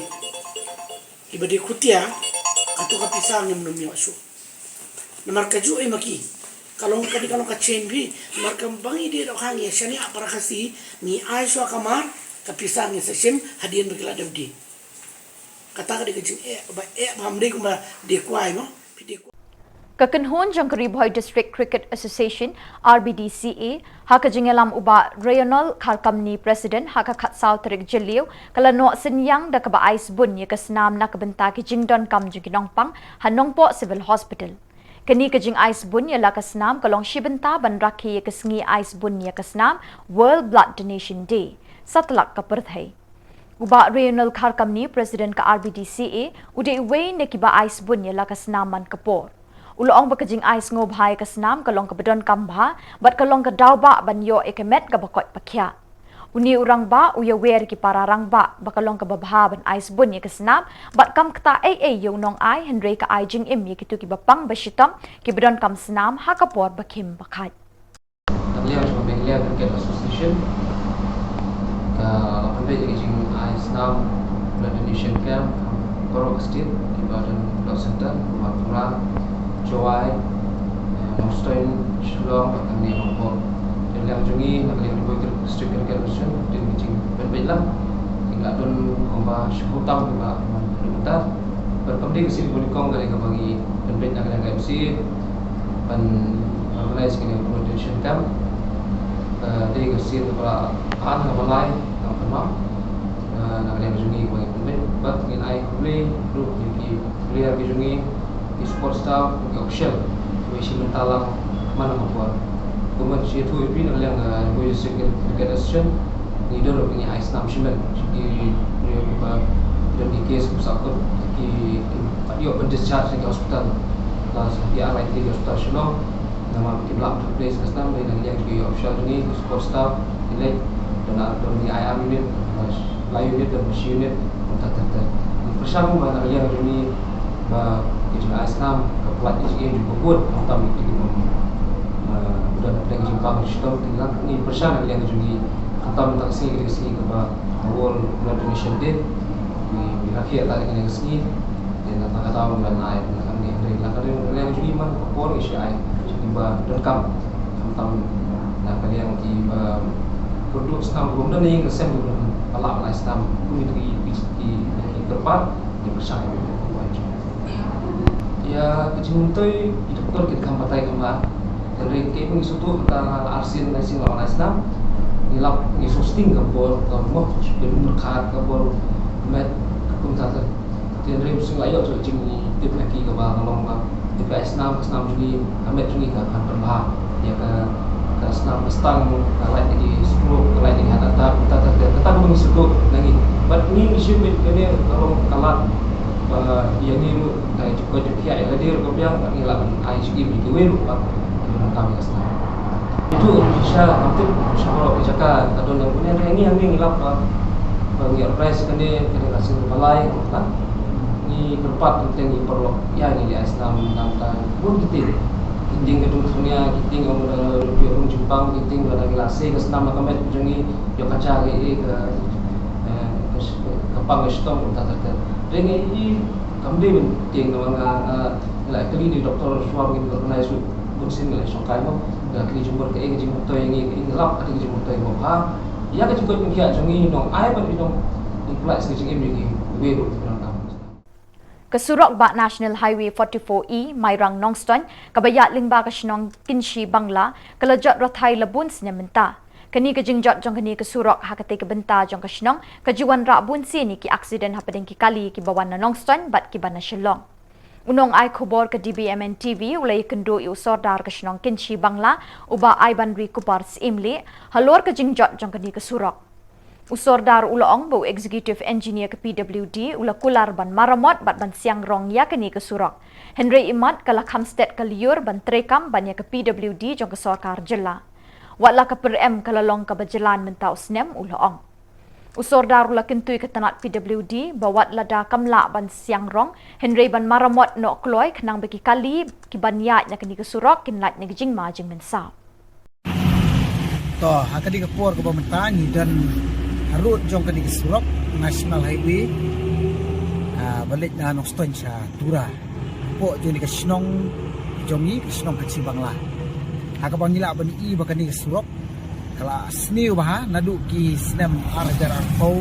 kiba die khutia, kato ka pisa ngim nym ïoh shuh. Namar kajuh ei ma ki, Ka long ka dei, ka long ka chain phi. Namar ka bang i dei dohkha ngi shane ha para Khasi, ngi ai shuwa ka mar, ka pisa ngi sa shim hadien ba ki la dep die. Kata ka dei ka jingeh ba eh ba ham dei kumba dei kwai mo. Phi dei kwai. Ka kynhun jong ka Ri Bhoi District Cricket Association, R B D C A, ha ka jingïalam u Bah Rayonel Kharkamni, President, ha ka khatsaw tarik Jylliew, ka la noh synñiang da kaba ai sbun ïa ka snam na ka bynta ki jingdonkam jong ki nongpang ha Nongpoh Civil Hospital. Kane ka jingai sbun ïa la ka snam ka long shi bynta ban rakhe ïa ka sngi ai sbun ïa ka snam, World Blood Donation Day, satlak ka pyrthei. U Bah Rayonel Kharkamni, President ka R B D C A, u dei uwei na kiba ai sbun ïa la ka snam man ka por. U la ong ba ka jingai sngewbha ïa ka snam ka long kaba donkam bha bad ka long ka daw ba ban ïoh ïa ka met kaba koit pakhiah. Une u rangbah u ïawer ïa ki para rangbah ba ka long kaba bha ban ai sbun ïa ka snam bad kam ktah ei ei ïa u nongai, hynrei ka ai jingim ïa kito kiba pang ba shitom kiba donkam snam ha ka por ba khim ba khait. Ka liang jong ka Meghalaya Cricket Association ka la pynbeit ïa ka jingai snam blood donation camp ha baroh ka state, kiba don blood center, Mawkyrwat, Jowai, eh, Nongstoiñ, Shillong bad hangne Nongpoh. Ka liang jong ngi na ka liang jong ka District Cricket Association, ka dei ka jingpynbeit lang. Ki la don kumba shiphew tam kiba pynbeit. Bad kam dei ka sien kaba nyngkong, ka dei kaba ngi pynbeit na ka liang ka M C A ban organize kane ka blood donation camp. Ka dei ka sien kaba la, ah, kaba lai, kaba pynmong, ah, na ka liang jong ngi kaba ngi pynbeit. Bad ngin ai khublei ruh ïa ki player ki jong ngi, ki support staff, ki official, kiba ïashim bynta lang man la ka por. Kumba shu ïathuh ïa phi, na ka liang, ah, Ri Bhoi District Cricket Association, ngi don ruh ngi ai snam shimet sha ki briew kiba don ki case kiba sangkut, ki, ki pat ïoh ban discharge na ki hospital. La sa ki ar lai tylli ki hospital Shillong. Namar kim lah ban place ka snam, dei na ka liang ki official jong ngi, ki support staff, ki leit, don, don ngi ai ar unit, lai unit, don shi unit, kumta ter ter. Ngi pyrshang ba na ka liang jong ngi ba ka jingai snam ka pynlait ïa ka jingim jong ka bun, khamtam ïa ki, eh, don hapdeng ka jingpang ka shitom, ngi pyrshang na ka liang jong ngi, khamtam mynta ka sngi ka dei ka sngi kaba World Blood Donation Day. Ngi, ngi rakhe ïa kane ka sngi. Te na kata ka daw ngan ai na ka liang, na ka liang jong ngi man ka por ngi shu ai sha kiba donkam, khamtam na ka liang kiba kyrduh snam, kiba ym don ïing ka sem, kiba ym lah ban ai snam, kum ïa ki, ki, ki kyrpad, ki pyrshang ïa ka. Ïa ka jingmyntoi, ki doktor ki kham batai kumba, hynrei kaei ba ngi sngewthuh mynta la arsien laisien la wan ai snam. Ngi lap, ngi sngewsting ka bor ka moh, ka mut ka, ka bor met, kumta ter. Te hynrei mynta la ïoh ka jingtip na ki kaba nga long ba dei ba ai snam, ka snam jong ngi, ka met jong ngi ka, kan pynbha ïa ka, ka snam, ka stang, ka lait na ki stroke, ka lait na ki heart attack, kumta ter ter. Kata kaba ngi sngewthuh na ngi. Bad ngi ngi shim beit kane ka long ka lad ba ïa ngi ruh, ka jingkoit jingkhiah ïa lade ruh ka biang, bad ngi lah ban ai jingim ïa kiwei ruh ba ki donkam ïa ka snam. Itu shisha, kam tip sha baroh ki jaka ka don ïa une, hynrei ngi hangne ngi lap ba, ba ngi organize kane, kane ka sien ba lai, ka ngi kyrpad teng teng ïa ki paralok, ïa ngi leit ai snam, namar ka bun ki tieng, ki tieng ka jong Sonia, ki tieng ong da ïoh rung jingpang, ki tieng lada ngi la sei ka snam na ka met jong ngi, ïoh ka ja ka, eh, ka, eh, ka, ka pang ka shitom, kumta ter ter. Hynrei ngi, kam dei ban tieng, namar nga, nga, nga la kylli ïa u doktor shuwa ba ngin organize shuh, bunsien nga la shongkai mo, nga kylli jingmut kaei ka jingmyntoi ïa ngi, kaei ngi lap ka dei ka jingmyntoi mo, ha. Ïa ka jingkoit jingkhiah jong ngi, nongai bad ngi nong, ngi pynlait sa ka jingim ïa kiwei ruh ki donkam. Ka surok ba National Highway forty-four E, Mairang Nongstoiñ, kaba ïaid lyngba ka shnong Kynshi Bangla, ka la jot rathai la bun snem mynta. Kane ka jingjot jong kane ka surok ha katei ka bynta jong ka shnong, ka ju wanrah bun sien ïa ki aksiden hapdeng ki kali kiba wan na Nongstoiñ bad kiba na Shillong. U nongai khubor ka D B M N T V u la ïakynduh ïa u sordar ka shnong Kynshi Bangla, u Bah Aibanri Kupar Syiemlieh, halor ka jingjot jong kane ka surok. U sordar u la ong ba u executive engineer ka P W D u la kular ban maramot bad ban siang rong ïa kane ka surok. Hynrei imat ka la kham stet ka lyiur ban treikam ban ïa ka P W D jong ka sorkar jylla. Wat la ka pyrem ka la long kaba jlan mynta u snem, u la ong. U sordar u la kyntu ïa ka tnat P W D ba wat lada kam lah ban siang rong, hynrei ban maramot noh kloi khnang ba ki kali kiban ïaid na kane ka surok kin lait na ka jingma jingmynsaw. To, ha kane ka por kaba mynta ngi don harud jong kane ka surok National Highway, ah, ba leit na Nongstoiñ sha Tura. Hapoh jong kane ka shnong jong ngi, ka shnong Kynshi Bangla. Ha kaba ngi lah ban i ba kane ka surok ka la sniew bha naduh ki snem ar hajar arphew,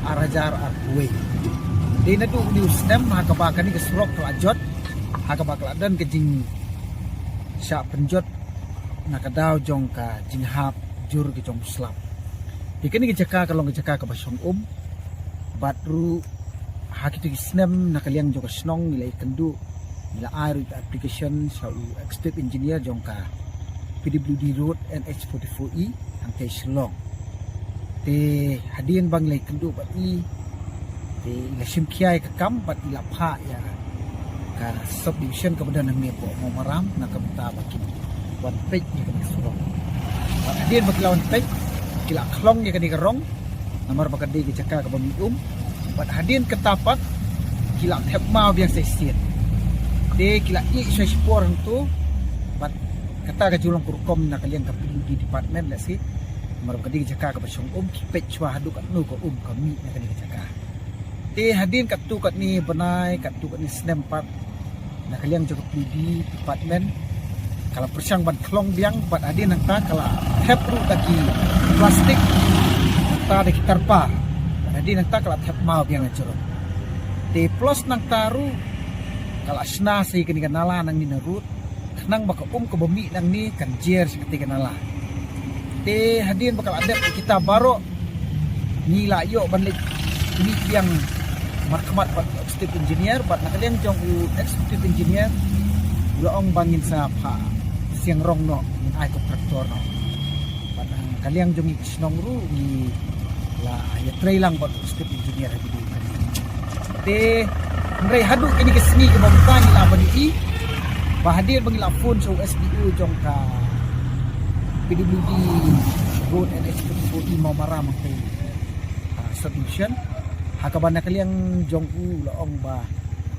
ar hajar arphew wei. Dei naduh une u snem ha kaba kane ka surok ka la jot, ha kaba ka la don ka jingshah pynjot na ka daw jong ka jinghap jur ka jong u slap. Te kane ka jaka ka long ka jaka kaba shong um. Bad ruh ha kito ki snem na ka liang jong ka shnong ngi la ïakynduh, ngi la ai ruh ka application sha u executive engineer jong ka P W D Road N H forty-four E hangtei Shillong. Te hadien ba ngi la ïakynduh bad i, te i la shim khia ïa ka kam bad i la phah ïa ka subdivision kaba don hangne hapoh Mawmaram na ka bynta ba kin wan peit ïa kane ka surok. Bad hadien ba ki la wan peit, ki la khlong ïa kane ka rong namar ba ka dei ka jaka kaba mih um. Bad hadien kata pat ki la thep maw biang sa shisien. Te ki la ïeh sha shipor hangto. Bad kata ka ju long ka rukom na ka liang ka P W D department lehse. Namar ba ka dei ka jaka kaba shong um, ki peit shuwa haduh katno ka um ka mih na kane ka jaka. Te hadien katto katne bnai, katto katne snem pat, na ka liang jong ka P W D department ka la pyrshang ban khlong biang, bad hadien nangta ka la thep ruh da ki plastik, nangta da ki tarpar. Bad hadien nangta ka la thep maw biang na jrong. Te plus nangta ruh ka la shna sa ïa kane ka nala nangne na rud, khnang ba ka um kaba mih nangne kan jer sha katei ka nala. Te hadien ba ka la dep kita baroh, ngi la ïoh ban leit mih biang markhmat bad executive engineer, bad na ka liang jong u executive engineer u la ong ba ngin sa phah siang rong noh, ngin ai contractor noh. Bad na ka liang jong ngi ki shnong ruh ngi la ïatrei lang bad u executive engineer ha kine ki. Te hynrei haduh kine ki sngi kiba mynta ngi lah ban ïohi ba hadien ba ngi la phone sha u S D O jong ka P W D Road N H forty-four E Mawmaram hangtei, ah, subdivision, ha kaba na ka liang jong u la ong ba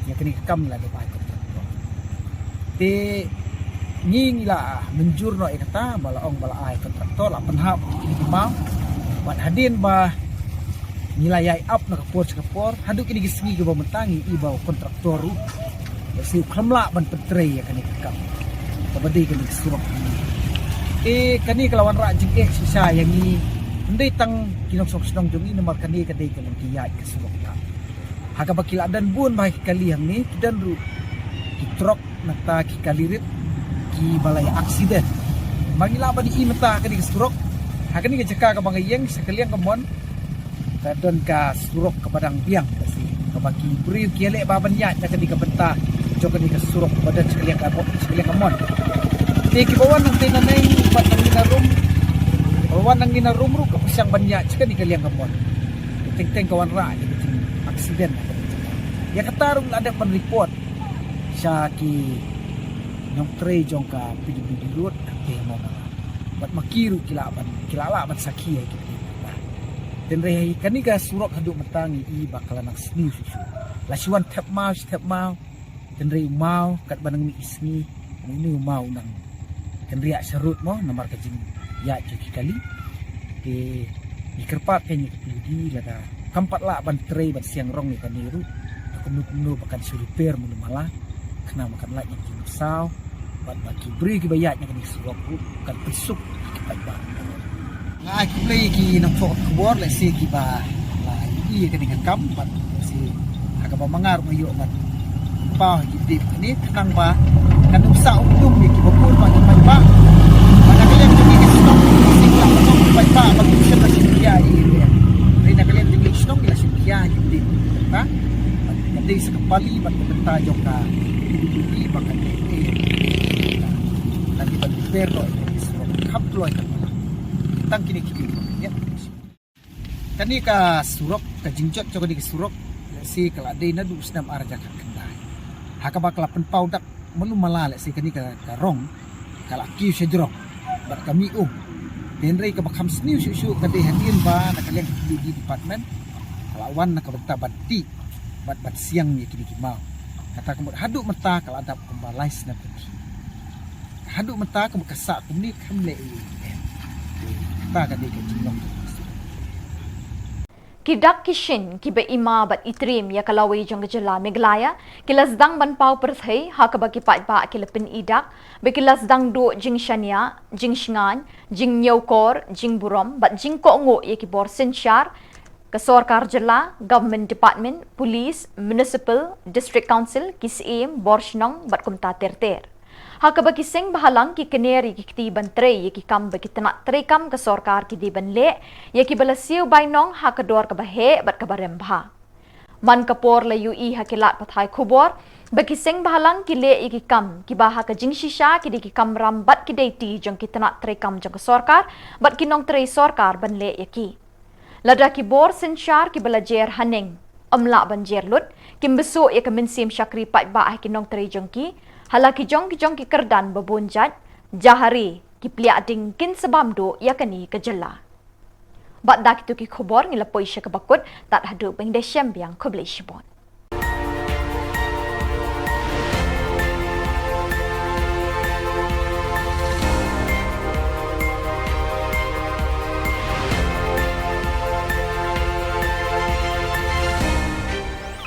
ïa kane ka kam la dep ai contractor. Te ngi ngi la mynjur noh ïa kata ba la ong ba la ai contractor, la pynhap ïa kine ki maw. Bad hadien ba ngi la ïai ap na ka por sha ka por, haduh kine ki sngi kiba mynta ngi i ba u contractor ruh lehse u khlem lah ban pyntrei ïa kane ka kam kaba dei kane ka surok. Te kane ka la wanrah jingeh shisha ïa ngi, ym dei tang ki nongshong shnong jong ngi, namar kane ka dei ka long ka ïaid ka surok. Ha kaba ki la don bun bha ki kali hangne, ki don ruh ki trok, nangta ki kali rit kiba la ïa accident. Ba ngi lah ban i mynta ha kane ka surok, ha kane ka jaka kaba nga ïeng sha ka liang ka mon, ka don ka surok kaba dang biang, ka si kaba ki briew ki ïaleh bha ban ïaid na kane ka bynta jong kane ka surok kaba don sha ka liang ka mon, sha ka liang ka mon. Te kiba wan nangtei nangne bad nangne na rum, kiba wan nangne na rum ruh ka pyrshang ban ïaid sha kane ka liang ka mon. Teng teng ka wanrah ïa ka jing accident. Ïa kata ruh la dep ban report sha ki nongtrei jong ka P W D Road hangtei Mawmaram. Bad ma ki ruh ki lah ban, ki lah lah ban sakhi ïa ki. Hynrei kane ka surok haduh mynta ngi i ba ka la nang sniew shuh shuh. La shu wan thep maw, shu thep maw. Hynrei u maw katba nang mih ki sngi, une u maw u nang kynriah sharud mo namar ka jingïaid jong ki kali. Te ngi kyrpad kein ïa ka P W D lada kam pat lah ban trei ban siang rong ïa kane ruh, da kumno kumno ba kan shu repair mano mala, khnang ba kan lait ïa ka jingmynsaw bad ba ki briew kiba ïaid na kane ka surok ruh kan pynsuk ïa ki paidbah. Nga ai khublei ïa ki nongthoh khubor, lehse kiba la ïohi ïa kane ka kam, bad lehse ha kaba ma nga ruh nga ïoh ban pynpaw ïa ki tip kane, khnang ba kan ym sah um dum ïa kiba bun bad ki paidbah. Bad na ka liang jong ngi ki shnong, lehse ki la pynpaw ki paidbah ba ki shem la shim khia ïa ki. Hynrei na ka liang jong ngi ki shnong ngi la shim khia ïa ki tip. Bad ka dei sa ka pali bad ka bynta jong ka P W D ba kan leh ei. Lane ban repair noh ïa ka surok, kham kloi ka. Tang kine ki tip. Ïa. Kane ka surok, ka jingjot jong kane ka surok, lehse ka la dei naduh u snem ar hajar khatkhyndai. Ha kaba ka la pynpaw dak mano mala, lehse kane ka, ka rong ka la kiew sha jrong bad ka mih um. Te hynrei kaba kham sniew shuh shuh ka dei hadien ba na ka liang ka P W D department ka la wan na ka bynta ban tih bad ban siang ïa kine ki maw. Kata ka mut haduh mynta ka la dap kumba lai snem ka dei. Haduh mynta ka mut ka sah kumne kam leh ei ei. Kata ka dei ka jinglong. Ki dak ki shin kiba i ma bad i triem ïa ka lawei jong ka jylla Meghalaya ki la sdang ban paw pyrthei ha kaba ki paidbah ki la pyni dak ba ki la sdang duh jingshaniah, jingshngaiñ, jingñiewkor, jingburom bad jingkohnguh ïa ki bor synshar ka sorkar jylla, government department, police, municipal, district council, ki syiem, bor shnong bad kumta ter ter. Ha kaba ki seng bhalang ki kner ïa ki kti ban trei ïa ki kam ba ki tnat treikam ka sorkar ki dei ban leh ïa kiba la siew bainong ha ka dor kaba heh bad kaba rem bha. Man ka por la ïohi ha ki lad pathai khubor ba ki seng bhalang ki leh ïa ki kam kiba ha ka jingshisha ki dei ki kamram bad ki deiti jong ki tnat treikam jong ka sorkar bad ki nongtrei sorkar ban leh ïa ki. Lada ki bor synshar kiba la jer haneng ym lah ban jer lut, kim bsuh ïa ka mynsiem shakri paidbah ha ki nongtrei jong ki ha la ki jong ki jong ki kyrdan ba bun jait, jahari ki pliah ding kin sa bam duh ïa kane ka jylla. Bad da kito ki khubor ngi la poi sha kaba kut, tad haduh ban da shem biang, khublei shibun.